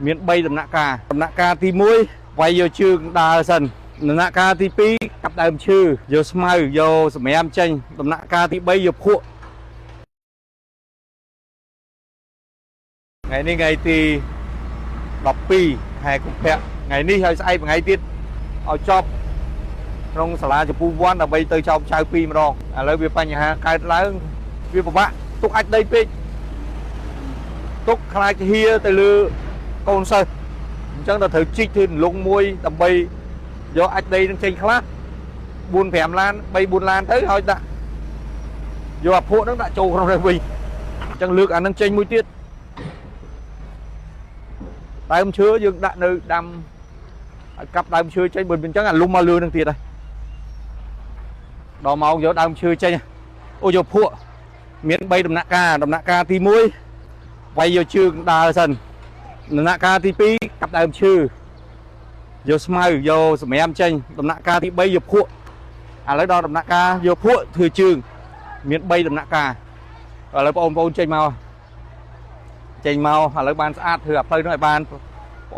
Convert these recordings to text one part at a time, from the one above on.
មាន3ដំណាក់កាលដំណាក់កាលទី1វាយយកជើងដើរសិនដំណាក់កាលទី2កាប់ដើមឈើយកស្មៅយកសម្រាមចេញដំណាក់កាលទី3យកភក់ថ្ងៃនេះថ្ងៃទី12ខែកុម្ភៈថ្ងៃនេះឲ្យស្អែកមួយថ្ងៃទៀតឲ្យចប់ក្នុងសាលាចំពូវ័នដើម្បីទៅចោមចៅពីរម្ដងឥឡូវវាបញ្ហាកើតឡើងវាពិបាកទុកអាចដីពេកទុកខ្លាចហៀទៅលើកូនសិស្សអញ្ចឹងដល់ត្រូវជីកធ្វើរលងមួយដើម្បីយកអាចដីនឹងចេញខ្លះ4 5ឡាន3 4ឡានទៅឲ្យដាក់យកអាភក់ហ្នឹងដាក់ចូលក្នុងនេះវិញអញ្ចឹងលើកអាហ្នឹងចេញមួយទៀតដើមឈើយើងដាក់នៅដាំឲ្យកាប់ដើមឈើចេញបើមិនអញ្ចឹងអាលុំមកលឿននឹងទៀតហើយដល់មកយកដើមឈើចេញអូយកភក់មាន3ដំណាក់កាលដំណាក់កាលទី1វាយយកជើងដើរសិនដំណាក់កាលទី2កាប់ដើមឈើយកស្មៅយកសម្រាមចេញដំណាក់កាលទី3យកភក់ឥឡូវដល់ដំណាក់កាលយកភក់ធ្វើជើងមាន3ដំណាក់កាលឥឡូវបងប្អូនចេញមកចេញមកឥឡូវបានស្អាតធ្វើអាផ្លូវនោះឲ្យបានបង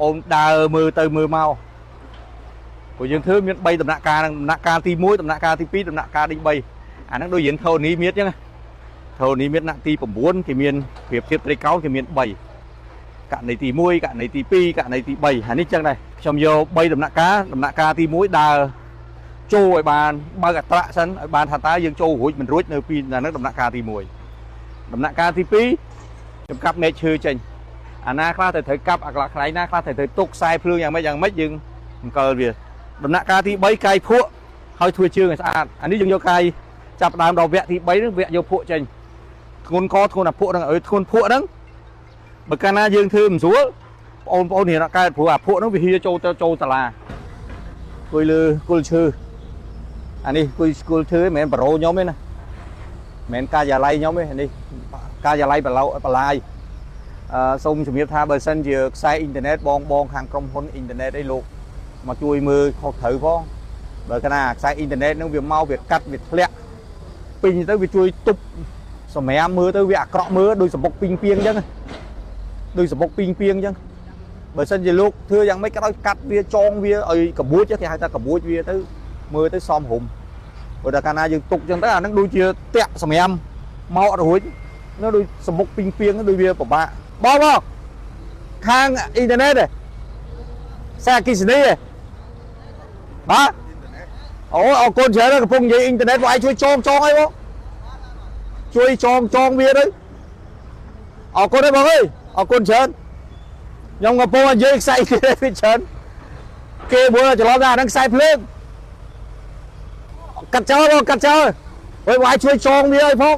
អូនដើរមើលទៅមើលមកព្រោះយើងធ្វើមាន3ដំណាក់កាលហ្នឹងដំណាក់កាលទី1ដំណាក់កាលទី2ដំណាក់កាលទី3អាហ្នឹងដូចរៀនធរណីមាត្រអញ្ចឹងណាធរណីមាត្រថ្នាក់ទី9គេមានប្រៀបធៀបត្រីកោណគេមាន3ករណីទី1ករណីទី2ករណីទី3អានេះអញ្ចឹងដែរខ្ញុំយក3ដំណាក់កាលដំណាក់កាលទី1ដើរចូលឲ្យបានបើកអត្រាសិនឲ្យបានថាតើយើងចូលរួចមិនរួចនៅពីហ្នឹងដំណាក់កាលទី1ដំណាក់កាលទី2ខ្ញុំកាប់មែកឈើចេញអាណាខ្លះទៅត្រូវកាប់អាកន្លែងណាខ្លះទៅត្រូវទុកខ្សែភ្លើងយ៉ាងម៉េចយ៉ាងម៉េចយើងអង្គលវាដំណាក់កាលទី3កាយភក់ហើយធ្វើជើងឲ្យស្អាតអានេះយើងយកកាយចាប់ដើមដល់វគ្គទី3ហ្នឹងវគ្គយកភក់ចេញធ្ងន់កធ្ងន់អាភក់ហ្នឹងឲ្យធ្ងន់ភក់ហ្នឹងបើកាលណាយើងធ្វើមិនស្រួលបងប្អូនរៀនអត់កើតព្រោះអាភក់ហ្នឹងវាហៀចូលទៅចូលសាលាអង្គុយលើគល់ឈើអានេះអង្គុយគល់ឈើមិនមែនប្រូខ្ញុំទេណាមិនមែនការិយាល័យខ្ញុំទេនេះការិយាល័យបឡោបលាយអឺសូមជំរាបថាបើសិនជាខ្សែអ៊ីនធឺណិតបងបងខាងក្រុមហ៊ុនអ៊ីនធឺណិតអីលោកមកជួយមើលខុសត្រូវផងបើកាលណាខ្សែអ៊ីនធឺណិតហ្នឹងវាមកវាកាត់វាធ្លាក់ពេញទៅវាជួយទប់សម្រាមមើលទៅវាអាក្រក់មើលដូចសំបុកពីងពីងអញ្ចឹងដូចសំបុកពីងពីងអញ្ចឹងបើសិនជាលោកធ្វើយ៉ាងម៉េចក៏ដោយកាត់វាចងវាឲ្យកបួចគេហៅថាកបួចវាទៅមើលទៅសមរម្យព្រោះតែកាលណាយើងទុកអញ្ចឹងទៅអាហ្នឹងដូចជាតាក់សម្រាមមកអត់រួចនោះដូចសំបុកពីងពីងដូចវាពិបាកបងបងខាងអ៊ីនធឺណិតទេខ្សែអគ្គិសនីទេបាទអូអរគុណច្រើនកំពុងនិយាយអ៊ីនធឺណិតបងឯងជួយចងចងអីបងជួយចងចងវាទៅអរគុណទេបងអើយអរគុណច្រើនខ្ញុំកំពុងនិយាយខ្សែអ៊ីនធឺណិតវាច្រើនគេមើលច្រឡំថាអាហ្នឹងខ្សែភ្លើងកាត់ចោលបងកាត់ចោលអើយបងឯងជួយចងវាឲ្យផង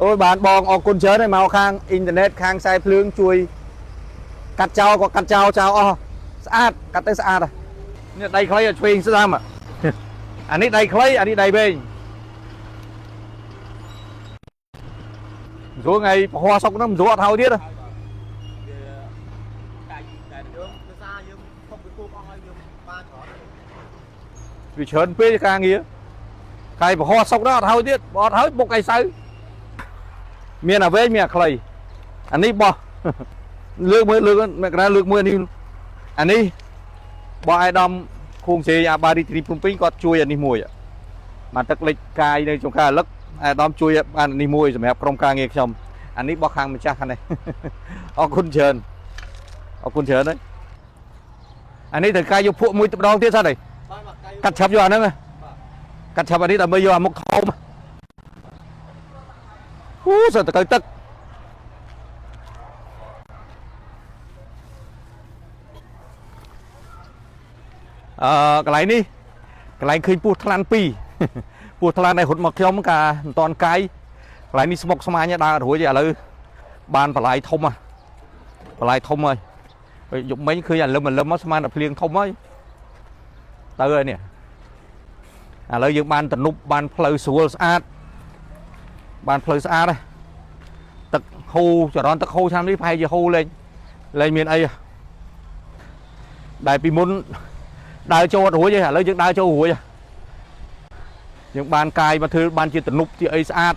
អូយបានបងអរគុណច្រើនហើយមកខាងអ៊ីនធឺណិតខាងខ្សែភ្លើងជួយកាត់ចោលក៏កាត់ចោលចោលអស់ស្អាតកាត់ទៅស្អាតនេះដៃខ្លីឲ្យឆ្វេងស្ដាំអានេះដៃខ្លីអានេះដៃវែងស្រួលថ្ងៃពហុសុកហ្នឹងមិនស្រួលអត់ហើយទៀត វាកាយតែយើងភាសាយើងខុសពីគោកអស់ហើយយើងបានច្រើន វាច្រើនពេកការងារថ្ងៃពហុសុកហ្នឹងអត់ហើយទៀតបើអត់ហើយបុកអីសៅមានអាវែងមានអាខ្លីអានេះបោះលើកមើលលើកមកកណាលើកមួយអានេះអានេះបោះអាយដាមខួងសេអាបារីទ្រីភ្នំពេញគាត់ជួយអានេះមួយបានទឹកលិចកាយនៅចុងការលឹកអាយដាមជួយបានអានេះមួយសម្រាប់ក្រុមការងារខ្ញុំអានេះបោះខាងម្ចាស់ខាងនេះ អរគុណច្រើនអរគុណច្រើនហើយអានេះត្រូវការយកភក់មួយម្ដងទៀតសិនហើយ បានមកកាយ កាត់ឆាប់យកអាហ្នឹងណាកាត់ឆាប់អានេះដើម្បីយកអាមុខធំអូសើតកៅទឹកអឺកន្លែងនេះកន្លែងឃើញពស់ថ្លាន់2 ពស់ថ្លាន់ដែលរត់មកខ្ញុំកាមិនតាន់កាយកន្លែងនេះស្មុកស្មាញដើរអត់រួចទេឥឡូវបានបន្លាយធំហ่ะបន្លាយធំហើយពេលយប់មិញឃើញអាលឹមអាលឹមមកស្មានតែភ្លៀងធំហើយទៅហើយនេះឥឡូវយើងបានទំនប់បានផ្លូវស្រួលស្អាតបានផ្លូវស្អាតហើយទឹកហូរចរន្តទឹកហូរឆ្នាំនេះប្រហែលជាហូរលែងលែងមានអីហ៎ដែលពីមុនដើរចូលអត់រួចទេឥឡូវយើងដើរចូលរួចហ៎យើងបានកាយមកធ្វើបានជាទំនប់ជាអីស្អាត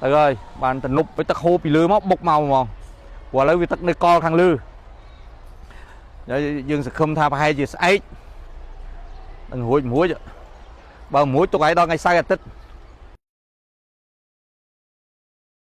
ទៅហើយបានទំនប់វាទឹកហូរពីលើមកបុកមកហ្មងព្រោះឥឡូវវាទឹកនៅកលខាងលើហើយយើងសង្ឃឹមថាប្រហែលជាស្អែកនឹងរួចមិនរួចបើមិនរួចទុកឲ្យដល់ថ្ងៃសៅរ៍អាទិត្យ។